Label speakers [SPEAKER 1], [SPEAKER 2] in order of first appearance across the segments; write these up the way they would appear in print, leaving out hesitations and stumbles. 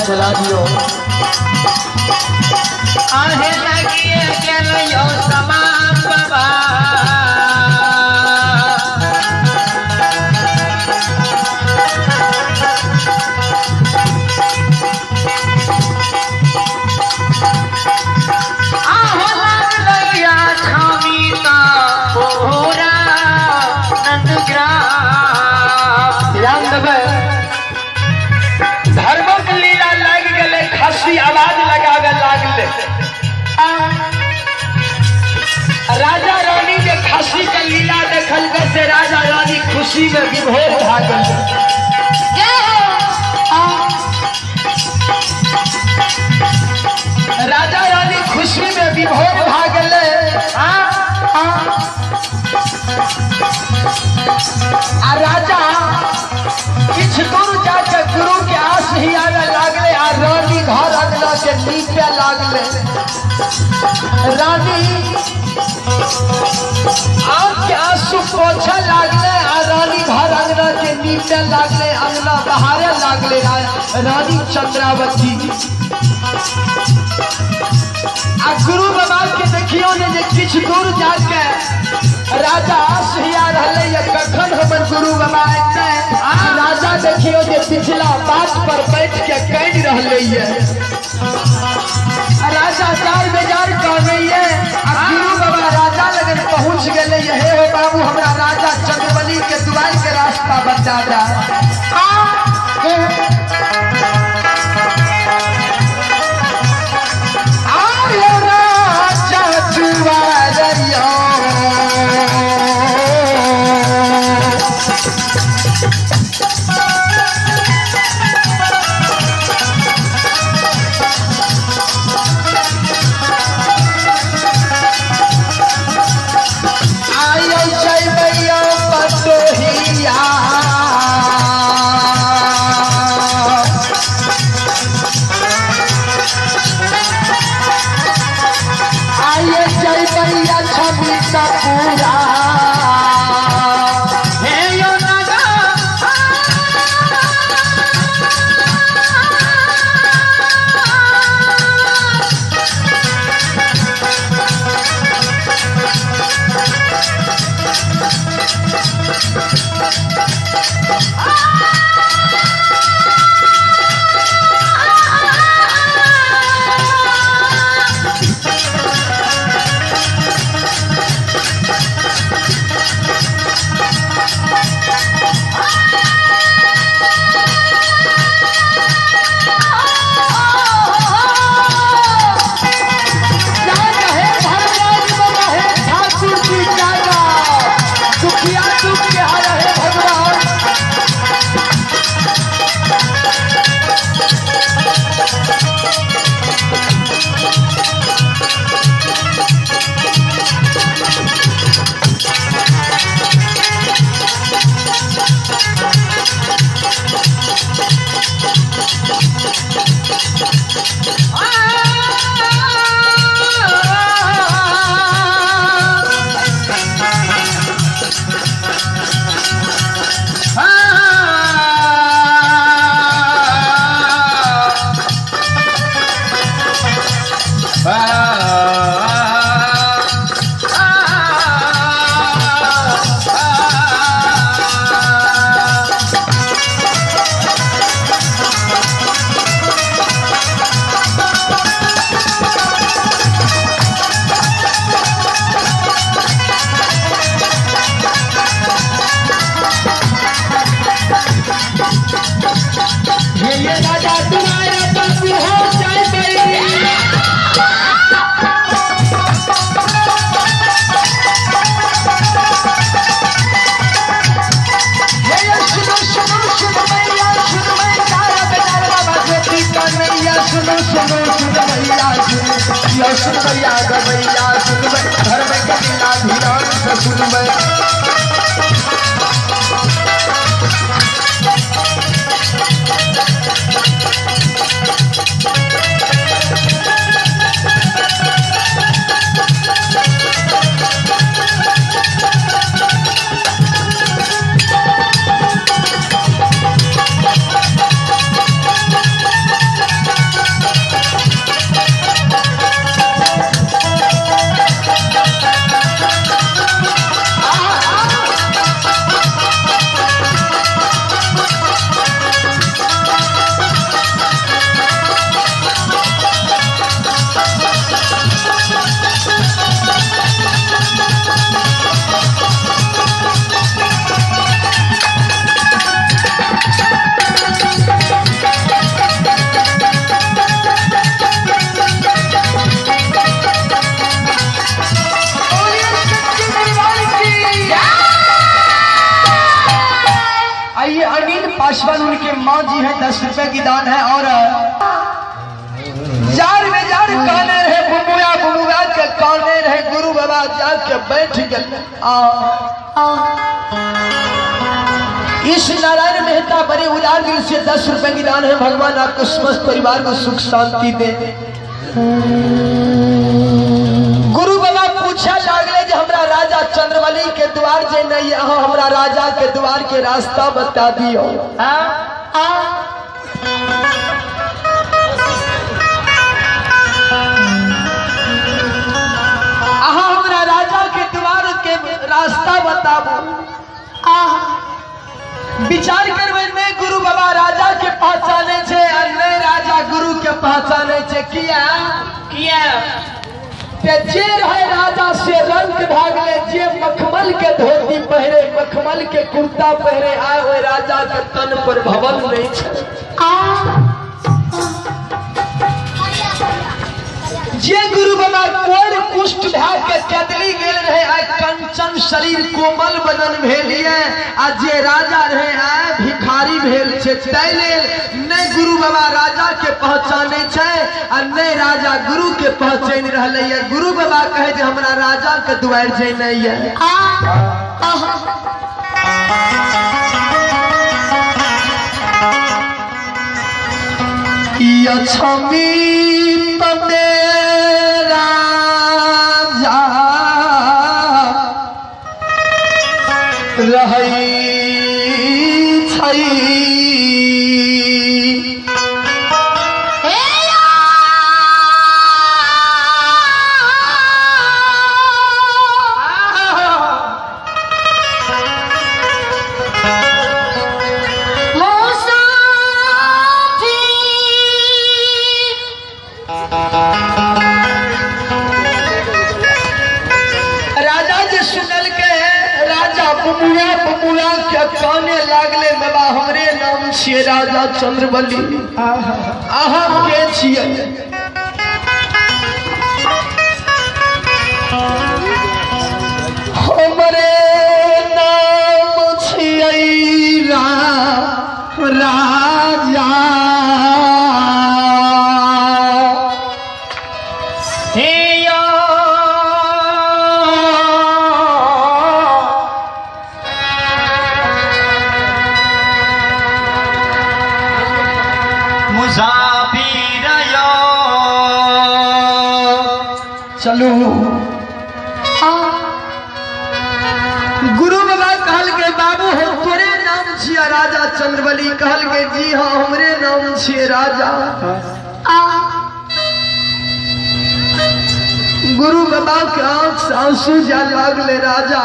[SPEAKER 1] चला दियो।
[SPEAKER 2] आहे लगिए गेलो समान बाबा आहो लागलैया छामीता पूरा नंदग्राम।
[SPEAKER 1] ध्यान देबै, धर्मक लीला लागि गेलै, खस्सी आवाज लगावे लागले। राजा रानी के खस्सी के लीला देखलकै से राजा रानी खुशी में विभोर भए गेलै। राजा रानी खुशी में विभोर भए गेलै। आ राजा किछु दूर जाके गुरु के आस ही आवे लागले आ रानी घर अंगना के नीपे लागले। रानी आँख के आंसू पोछे लागले आ रानी घर अंगना के नीपे लागले, अंगना बहारे लागले रानी चंद्रावती। आ गुरु बाबा के देखियो ने जे किछु दूर जाके राजा आसहिया रहले या कखन हमर गुरु बाबा एतै। राजा देखियो जे पिछला बाट पर बैठ के कानि रहले ये। राजा चार बेजार कानै ये आ गुरु बाबा राजा लगन पहुंच गेले ये। हे हो बाबू, हमरा राजा चंद्रबली के दुआर के रास्ता बता दा। आयो राजा दुआरिया आयो जयबैया पटोहिया आयो जयबैया छबिता पूरा।
[SPEAKER 2] हे यो नागा
[SPEAKER 1] जागा हे धर्मराज बाबा, हे ठाकुर जी जागा, दुखिया दुख के हर हे भगवान। हे ये राजा तुम्हारा बाबू हो जयबैया। हे ये सुनो सुनो सुनो मैया, सुनो मैं तारा बेदार बाबा ज्योति कन्हैया। सुनो सुनो सुनो मैया, सुनो यो सुनो मैया गवैया, सुनो मैं धर्म कपिला धीरान से सुनो मैं। माँ जी है, 10 रुपए की दान है। और जार में जार कहने रहे बुबुआ बुबुआ के कहने रहे गुरु बाबा जाके बैठ गए। इस नारायण मेहता बड़े उदार दिल से 10 रुपए की दान है। भगवान आपको समस्त परिवार को सुख शांति दे। गुरु बाबा पूछा लागले जे हमरा राजा चंद्रबली के द्वार जे नहीं, अहाँ हमरा राजा के द्वार के रास्ता बता दियो। अहाँ हमरा राजा के द्वार के रास्ता बताबू। विचार करबै नहीं गुरु बाबा राजा के पहचाने छे और नहीं राजा गुरु के पहचाने छे। किया
[SPEAKER 2] किया
[SPEAKER 1] ते जे रहे राजा से रंग भागले, जे मखमल के धोती पहरे मखमल के कुर्ता पहरे आए ओए राजा के तन पर भवन नहीं छे। जे गुरु बाबा कोर कुष्ठ भए के कदली गेल रहे आय कंचन शरीर कोमल बदन भेलिए, आ जे राजा रहे आय भिखारी भेल छे। तै लेल नहि गुरु बाबा राजा के पहचाने छै आ नहि राजा गुरु के पहचानि रहलै ये। गुरु बाबा कहे जे हमरा राजा के दुआरि जेनाइ ये। लक्ष्मी मेरा जा रहै छै। राजा जे सुनल के राजा बुबुआ बुबुआ के काने लागले, बाबा हमरे नाम छियै राजा चंद्रबली, अहाँ के छियै? हमरे नाम छियै राजा चलू। गुरु बाबा कहल के बाबू हम तोरे नाम छियै राजा चंद्रबली। कहल के जी हाँ हमरे नाम छियै राजा। गुरु बाबा के आंख से आंसू जा लागले। राजा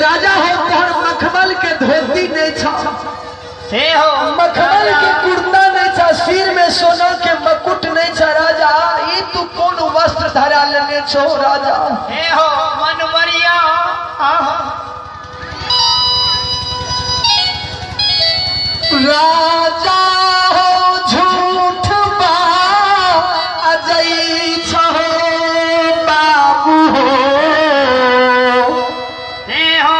[SPEAKER 1] राजा हो तोहर मखमल के धोती नहीं छा, मखमल के कुर्ता नहीं छा, सिर में सोना के मुकुट नहीं छा। राजा ई तू कौन वस्त्र धरा लेने छो राजा?
[SPEAKER 2] हे हो मनवरिया
[SPEAKER 1] राजा हो झूठ बा अजई छो बाबू हो।
[SPEAKER 2] हे हो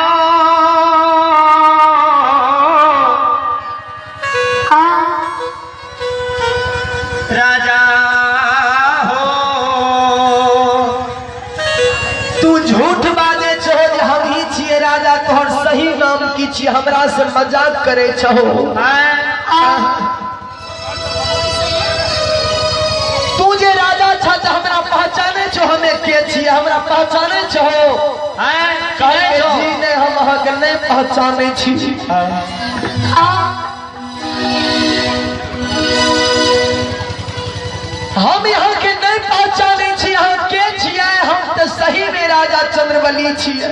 [SPEAKER 2] राजा हो
[SPEAKER 1] तू झूठ बाजे छो जे हम ही छियै राजा, तोहर सही नाम की छियै? हमरा से मजाक करे छो। तू जे राजा छ हमरा पहचाने छो हमें के छियै? हमरा पहचाने छो? कहल के जी नहीं हम अहाँके नहीं पहचाने छी। हम यहाँ के नहीं पहचाने छी, अहाँ के छियै? हम तो सही में राजा चंद्रबली छियै।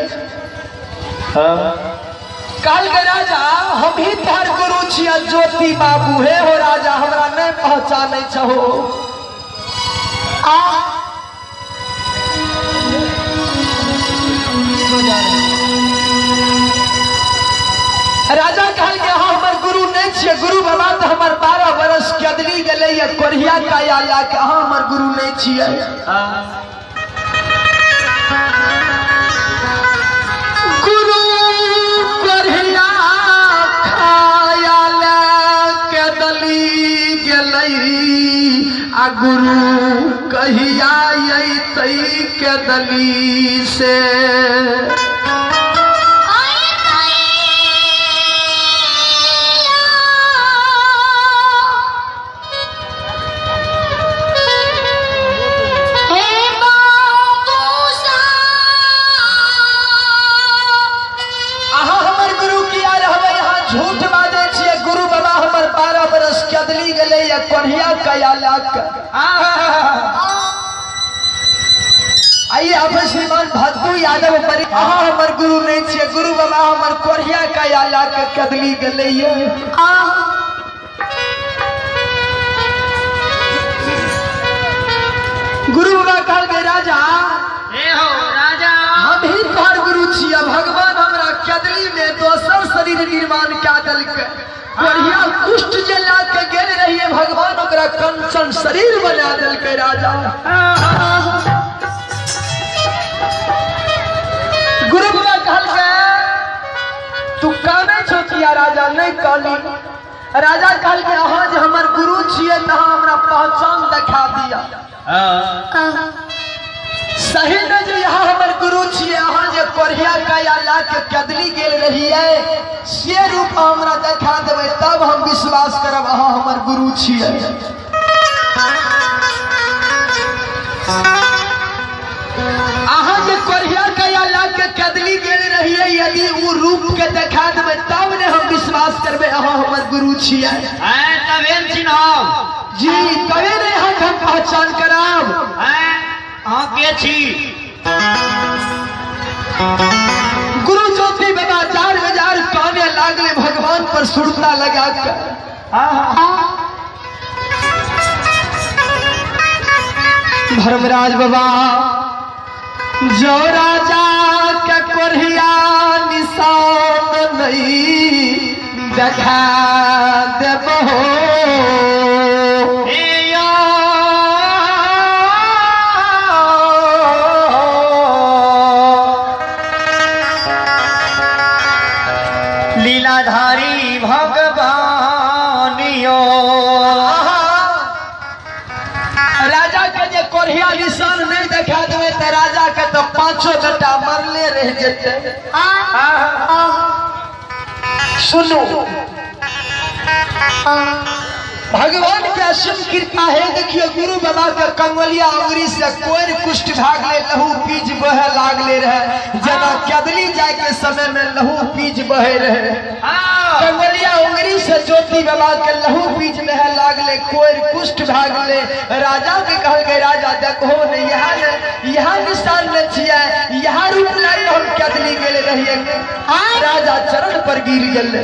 [SPEAKER 1] कहल के राजा हम ही तोहर गुरु छियै ज्योति बाबू। हे हो राजा हमरा नहीं पहचाने छहो। राजा कहल के अहाँ हमर गुरु नहीं छियै। गुरु बाबा तो हमर 12 बरस कदली गेलै या कोरिया काया ला के, अहाँ हमर गुरु नहीं छियै। गुरु कहिया अयतै के दली से। झूठ बाजै छियै गुरु बाबा हमर 12 बरस कदली गेलै या कोढ़िया कया लाग। आइए अब श्रीमान भद्दू यादव पर अहाँ हमर गुरु नहीं छियै, गुरु बाबा हमर कोढ़िया कया लाग कदली गेलै। गुरु बाबा कहलकै राजा
[SPEAKER 2] राजा
[SPEAKER 1] हम ही तोहर गुरु छियै, भगवान हमरा कदली में दोसर शरीर निर्माण कए देलकै। कोढ़िया कुष्ठ जे ला के गेल रहिए भगवान ओकरा कंचन शरीर बना देलकै राजा। गुरु बाबा कहलकै तू कानै छौ किया राजा? नहीं कहली। राजा कहलकै अहाँ जे हमर गुरु छियै तऽ अहाँ हमरा पहचान देखा दिया। सही में जे यहाँ हमर गुरु छियै, अहाँ जे कोढ़िया काया ला के कदली गेल रहियै से रूप हमरा देखा देबै तब हम विश्वास करब अहाँ हमर गुरु छियै। अहाँ जे कोढ़िया काया ला के कदली गेल रहियै यदि ओ रूप के देखा देबै तब ने हम विश्वास करबै अहाँ हमर गुरु छियै।
[SPEAKER 2] तबे ने चिन्हब
[SPEAKER 1] जी, तबे ने अहाँके हम पहचान कराब।
[SPEAKER 2] अहाँ के छी?
[SPEAKER 1] गुरु ज्योति बाबा 4000 काने लागले भगवान पर सुरता लगा कर। धर्मराज बाबा जो राजा के कोढ़िया निशान नहीं देखा देबहो
[SPEAKER 2] लीलाधारी भगवानियो।
[SPEAKER 1] राजा के जे कोढ़िया निशान नहीं देखा देबै तऽ राजा के तो 5 बेटा मरले रह जेतै। सुनू भगवान के असीम कृपा है, देखियो गुरु बाबा के कंगलिया अंगुरी से कोर कुष्ठ भागले लहू पीज बहे लागले रहे, जना कदली जाय के समय में लहू पीज बहे रहे। कंगलिया अंगुरी से ज्योति बाबा के लहू पीज बहे लागले, कोर कुष्ठ भागले। राजा के कहलकै राजा देखो ने यहाँ ने यहाँ निशान ने छियै, यहाँ रूप लाइ हम कदली गेले रहिए। राजा चरण पर गिर गेले।